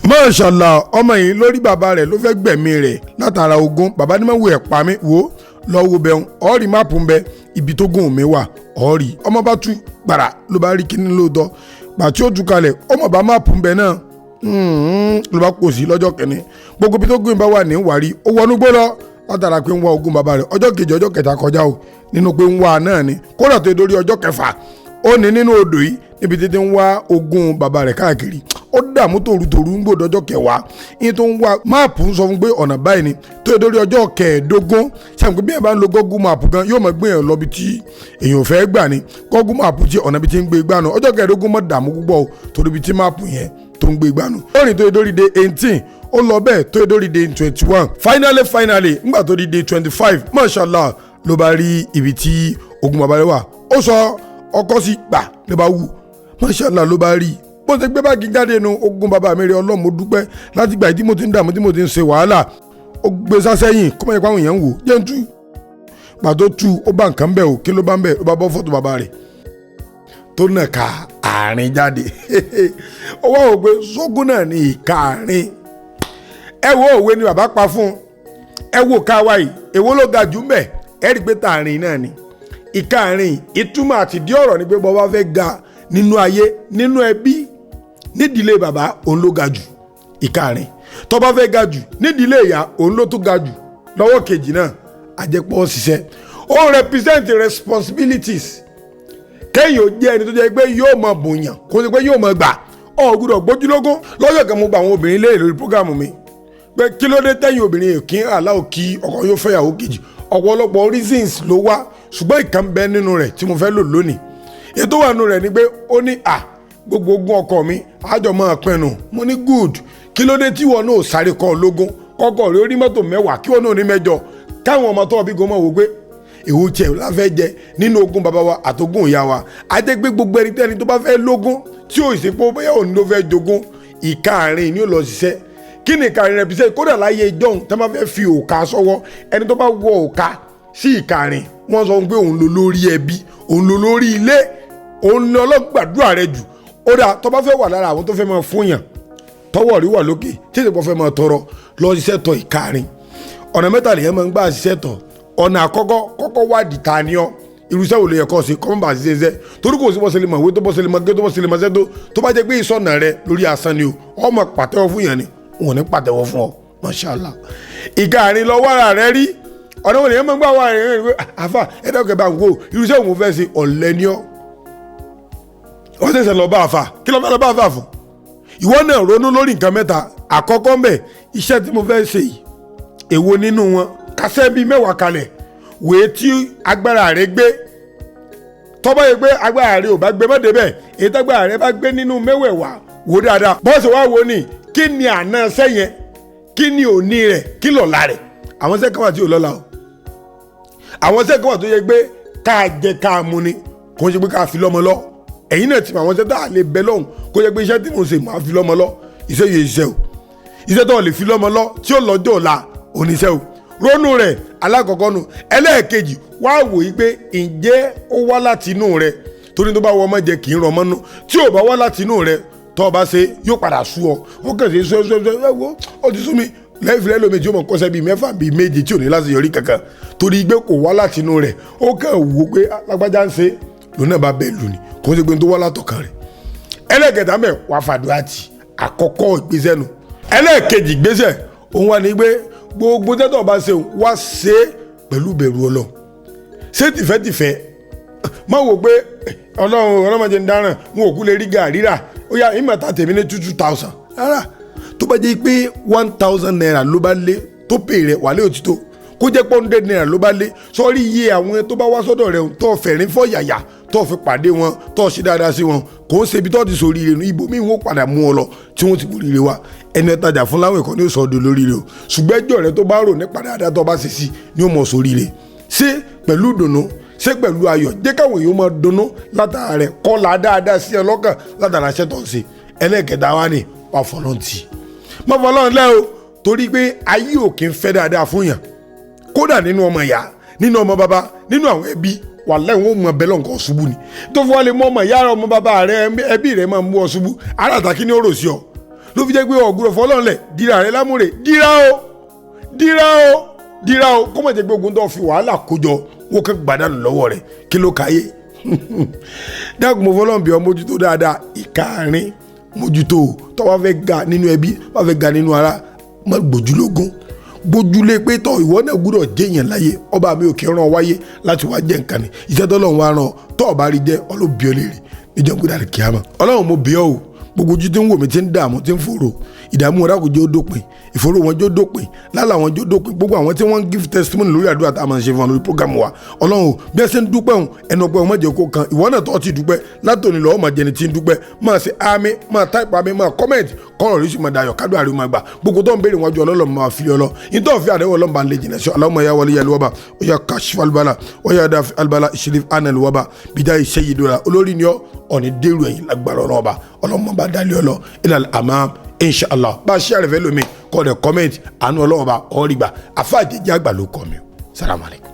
Mashallah, ọmọ yìí lórí bàbá rẹ̀ ló fẹ́ gbẹ̀mí rẹ̀ látara ogún. Bàbá ní mọ̀wé ẹ̀ pa mí wò lọ wo bẹ̀rùn ọ̀ọ́rì map ń bẹ ibi tó gùn mi wà ọ̀ọ́rì. Ọmọ bá tú gbàrà ló bá rí kíní lóòótọ́. Gbà tí ó tú kalẹ̀, ọmọ bá map ń bẹ náà ló bá kò sí lọ́jọ́ kẹ́ni. Gbogbo ibi tó gùn bá wà ní wàrí, ó wọnú gbó lọ látara pé ń wá ogún bàbá rẹ̀. Ọjọ́ kejì, ọjọ́ kẹta kọjá o, nínú pé ń wá náà ni. Kódà tó dórí ọjọ́ kẹfà, ó ní nínú odò yìí níbi títí ń wá ogún bàbá rẹ̀ káàkiri. Ó dààmú tòrutòru ń gbòdò. Ọjọ́ kẹwàá yín tó ń wá, map ń sọ fún pé ọ̀nà báyìí ni. Tó dórí ọjọ́ kẹẹ̀ẹ́dógún, sàmì bí ẹ bá ń lo Google Map gan, yóò máa gbé èèyàn lọ bí tí èèyàn fẹ́ gbà ní. Google Map tí ọ̀nà bí tí ń gbé gbà nù. Ọjọ́ kẹẹ̀ẹ́dógún mọ̀ dààmú púpọ̀ o, torí bí tí map yẹn tó ń gbé gbà nù. Ó rìn tó dórí day 18, ó lọ bẹ́ẹ̀ tó dórí day 21. Finally, finally, ńgbà tó di day 25, mashallah, ló bá rí ibi tí ogún bàbá rẹ̀ wà. Ó sọ ọkọ sí gbà ló bá wù. Mashallah, ló bá rí bó ṣe gbé báàgì jáde nu. Ogún bàbá mi rí. Ọlọ́run, mo dúpẹ́ láti gbà tí mo ti ń dààmú, tí mo ti ń ṣe wàhálà. Ó gbé sásẹ́yìn kó má yẹ kó àwọn èèyàn ń wò jẹ́ ń tú. Pàtó tú, ó bá nǹkan bẹ̀ o. Kí ló bá ń bẹ̀? Ó bá bọ́ fọ́tò bàbá rẹ̀ tó nà ká àárín jáde. Ó wá wò pé sógún náà ní ìka àárín. Ẹ wo, òwe ni bàbá pa fún un. Ẹ wo ká wáyìí, èwo ló ga jù ń bẹ̀? Ẹ rí i pé tààrin náà ni ìka àárín. Ìtumọ̀ àtìdí ọ̀rọ̀ ni pé bọ́ bá fẹ́ ga nínú ayé, nínú ẹbí, nídìílé bàbá, òun ló ga jù, ìka àárín. Tó bá fẹ́ ga jù nídìílé ìyá, òun ló tún ga jù lọ́wọ́ kejì náà. Àjẹpọ̀ ṣiṣẹ́, ó represent responsibilities. Kéèyàn ó jẹ́ ẹni tó jẹ́ pé yóò máa bòyàn, kó ṣe pé yóò máa gbà. Ọ̀ gbọ́dọ̀ gbójúlógún. Lọ́jọ́ kan, mo gba àwọn obìnrin léèrè lórí program mi pé kí ló dé tẹ́yìn obìnrin kí aláwọ̀ kí ọkọ yóò fẹ́yàwó kejì? Ọ̀pọ̀lọpọ̀ reasons ló wá, ṣùgbọ́n ìkan bẹ nínú rẹ̀ tí mo fẹ́ lò lónìí. Ètò wà nínú rẹ̀ ni pé ó ní à gbogbo ogún ọkọ mi àjọ máa pinnu. Mo ní good, kí ló dé tí wọn náà sáré kọ́ lógún? Kọ́kọ́ rí orí mọ́tò 10, kí wọn náà ní 8, káwọn ọmọ tó bí gan mọ̀ wò pé èwo tiẹ̀ la fẹ́ jẹ nínú ogún bàbá wa àtogún ìyá wa? Ajẹ́ pé gbogbo ẹni tẹ́ni tó bá fẹ́ lógún tí ò sì pé bóyá òun ló fẹ́ jogún, ìka àárín ni ó lọ ṣiṣẹ́. Kí ni ìka àárín rẹ̀ fi ṣe? Kódà láyé ìjọ́un, tí wọ́n bá fẹ́ fi òka sọ́wọ́, ẹni tó bá wọ òka sí ìka àárín, wọ́n sọ pé òun ló lórí ẹbí, òun ló lórí ilé, òun ni ọlọ́gbàdúrà rẹ jù. Ó dáa, tó bá fẹ́ wà lára àwọn tó fẹ́ máa fún yàn, tọwọ́ rí wà lókè, tí ìsìnkú fẹ́ máa tọrọ, lọ ṣiṣẹ́ tọ ìka àárín. Ọ̀nà mẹ́ta lèyàn máa ń gbà ṣiṣẹ́ tọ̀. Ọ̀nà àkọ́kọ́, kọ́kọ́ wádìí ta ni ọ́, irúṣẹ́ wo ló yẹ kó ṣe, kọ́ bá ṣiṣẹ́ ṣẹ́, torí kò sí bọ́sẹ̀ lè mọ̀ ìwé tó, bọ́sẹ̀ lè mọ̀ gé tó, bọ́sẹ̀ lè mọ̀ ṣẹ́ tó. Tó bá jẹ́ pé ìsọ̀nà rẹ lórí asán ni o, ọmọ pàtẹ́wọ́ fún yàn ni, wọn ò ní pàtẹ́wọ́ fún ọ. Mashallah, ìka àárín lọ wàrà rẹ rí. Ọ̀nà wo lèyàn máa ń gbà wà rẹ rí? Àfà ẹ̀dá bá ń wò irúṣẹ́ òun fẹ́ ṣe. Ọ̀lẹ́ ni ọ́, wọ́n ṣẹ̀ṣẹ̀ lọ bá àfà. Kí ló fẹ́ lọ bá àfà fún? Ìwọ náà ronú lórí nǹkan mẹ́ta. Àkọ́kọ́ mbẹ̀, iṣẹ́ tí mo fẹ́ ṣe yìí, èwo nínú wọn? Kásẹ́ bíi 10 kalẹ̀, wèé tí agbára rẹ gbé. Tọ́bọ̀ yẹ pé agbára rẹ ò bá gbé, mọ́dé bẹ́ẹ̀. Èyí tágbára rẹ bá gbé nínú mẹ́wẹ̀ẹ̀wá, wò dáadáa. Bọ́ọ̀sì wá wo ni kí ni àná sẹ́yẹn, kí ni òní rẹ̀, kí lọ́la rẹ̀? Àwọn iṣẹ́ kan wà tí ò lọ́la o. Àwọn iṣẹ́ kan wà tó yẹ pé ká jẹ ká mu ni, kò ń ṣe pé ká fi lọ́mọ lọ. Ẹ̀yin náà ti mọ àwọn iṣẹ́ tá a lè bẹ lọ́hùn kó jẹ́ pé iṣẹ́ tí mo ṣe, máa fi lọ́mọ lọ. Iṣẹ́ yìí iṣẹ́ o, iṣẹ́ tó lè fi lọ́mọ lọ tí ó lọ́jọ́ ọ̀la oníṣẹ́ o. Rónú rẹ̀, alákọ̀ọ́kọ́ nu. Ẹlẹ́ẹ̀kejì, wá wò yí pé ǹjẹ́ ó wá láti inú rẹ̀? Torí tó bá wọ ọmọ jẹ kì í rọmọ nú. Tí ò bá wá láti inú rẹ̀, tó o bá ṣe, yóò padà sú ọ. Ó kàn sí sú ẹ sú ẹ sú ẹ wo, ó ti sú mi. Lẹ́yìn lómi tí ó mọ̀ kọ́sẹ́ bíi 6, bíi 7 tí ò ní láti yọrí kankan, torí pé kò wá láti inú rẹ̀. Ó kàn wò pé lágbájá ń ṣe, lòun náà bá bẹ́ẹ̀ lù ní, kò ń ṣe pé tó wá látọkàn rẹ̀. Ẹlẹ́ẹ̀kẹta mẹ́, wàá fàdúrà tì. Àkọ́kọ́ ìgbésẹ̀ nu. Ẹlẹ́ẹ̀kejì ìgbésẹ̀ òun wà ní pé gbogbo tẹ́tọ̀ bá ṣe, wá ṣe é pẹ̀lú bẹ̀rù Ọlọ́run, ṣé tìfẹ́tìfẹ́. Má wò pé Ọlọ́run ọlọ́mọdé ń dáràn, wọn ò kú lè rí gàrí rà, ó yá ìmọ̀ ta tèmi ní two two thousand rárá. Tó bá jẹ́ pé ₦1,000 ló bá lé tó pè rẹ̀ wà lé òtítọ́, kó jẹ́ pé ₦100 ló bá lé sọ́rí iye àwọn tó bá wá sọ́dọ̀ rẹ̀, tó fẹ̀rín fọ́ yàyà, tó fi pàdé wọn, tó ṣe dáadáa sí wọn, kò ń ṣe ibi tó ti sórí ire nu. Ibòmíì wọn padà mú ọ lọ tí wọ́n ti borí ire wa. Ẹni ọ̀tajà fún láwọn ẹ̀kọ́ ní ó sọ ọdún lórí ire o, ṣùgbọ́n ẹjọ́ rẹ tó bá rò nípa dáadáa tó bá ṣe sí ni ó mọ̀ sórí ire. Ṣé pẹ̀lú ìdùnnú, ṣé pẹ̀lú ayọ̀, jẹ́ káwọn èèyàn máa dunnú látara rẹ̀, kọ́lá dáadáa sí ẹ lọ́kàn látara iṣẹ́ tó ń ṣe. Ẹlẹ́ẹ̀kẹta wa ni wà fọlọ́n tì. Má fọlọ́n lẹ́ o, torí pé ayé ò kí ń fẹ́ dáadáa fún yàn. Kódà nínú ọmọ ìyá, nínú ọmọ bàbá, nínú àwọn ẹbí, wàláhì, wọn ò mọ bẹ́lọ̀ nǹkan ṣubú ni tó fún wa lè mú ọmọ ìyá rẹ, ọmọ bàbá rẹ, ẹbí rẹ máa mú ọ ṣubú. Aláta kí ni ó rò sí ọ? Ló fi jẹ́ pé ọ̀gbúrọ̀ fọlọ́nlẹ̀ dira rẹ lámúre, dira o, dira o, dira o, kó má jẹ́ pé ogun tó fi wàhálà kójọ wọ́n kẹ́ gbàdánù lọ́wọ́ rẹ̀. Kí ló káyé? Dákun, mo fọlọ́n bí ọ, mójútó dáadáa ìkaarin, mójútó tó wàá fẹ́ ga nínú ẹbí, wàá fẹ́ ga nínú ara. Má gbójúlógún, gbójúlé pé tọ ìwọ náà gbúdọ̀ jẹ́yàn láyé. Ọba mi ò kí ràn wáyé láti wá jẹ́ nǹkan ni. Iṣẹ́ tọ́lọ́run wá ràn tọ́ ọba rí jẹ́ ọlọ́bí ọ léèrè níjọ́ gbúdọ̀ àti kíámà. Ọlọ́run, mo bí ọ o. Gbogbo ojú tí ń wò mí, tí ń dààmú, tí ń fòrò, ìdààmú ọ̀rá kò jẹ́ ó dópin, ìfòrò wọn jẹ́ ó dópin, lálẹ́ àwọn jẹ́ ó dópin. Gbogbo àwọn tí wọ́n ń give testimony lórí àdúrà tá a máa ń ṣe fún wọn lórí program wa, Ọlọ́run, bí ẹ ṣe ń dúpẹ́ òun, ẹnu ọpẹ́ wọn má jẹ́ kó kan. Ìwọ náà tó ti dúpẹ́ látòní lọ́wọ́, máa jẹni tí ń dúpẹ́, máa ṣe àmì, máa type àmì, máa comment, kọ́rọ̀ rí sì máa dayọ̀, kádùn àríwá máa gbà. Gbogbo tó ń béèrè wájú Ọlọ́run, máa fi ọlọ́ nítorí fi àdéhùn Ọlọ́run bá ń lè jìnà sí. Allahumma ya wali yal waba, ó yà kashif albala, ó yà dafi albala, ìṣèlú anal waba bídá iṣẹ́ yìí dọ́ra. Olórí ni ọ́, ọ̀ní dèrò ẹ̀yìn lágbára Ọlọ́run ọba. Ọlọ́run bá dálé ọlọ́ ilal amam, inshallah. Bá a ṣe àrẹ̀fẹ́ lómi kọ́ ọ̀dẹ̀ comment. Àánú Ọlọ́run ọba ọ̀rí gbà. Àfa àjẹjẹ́ àgbà ló kọ́ mi. Salamu alaykum.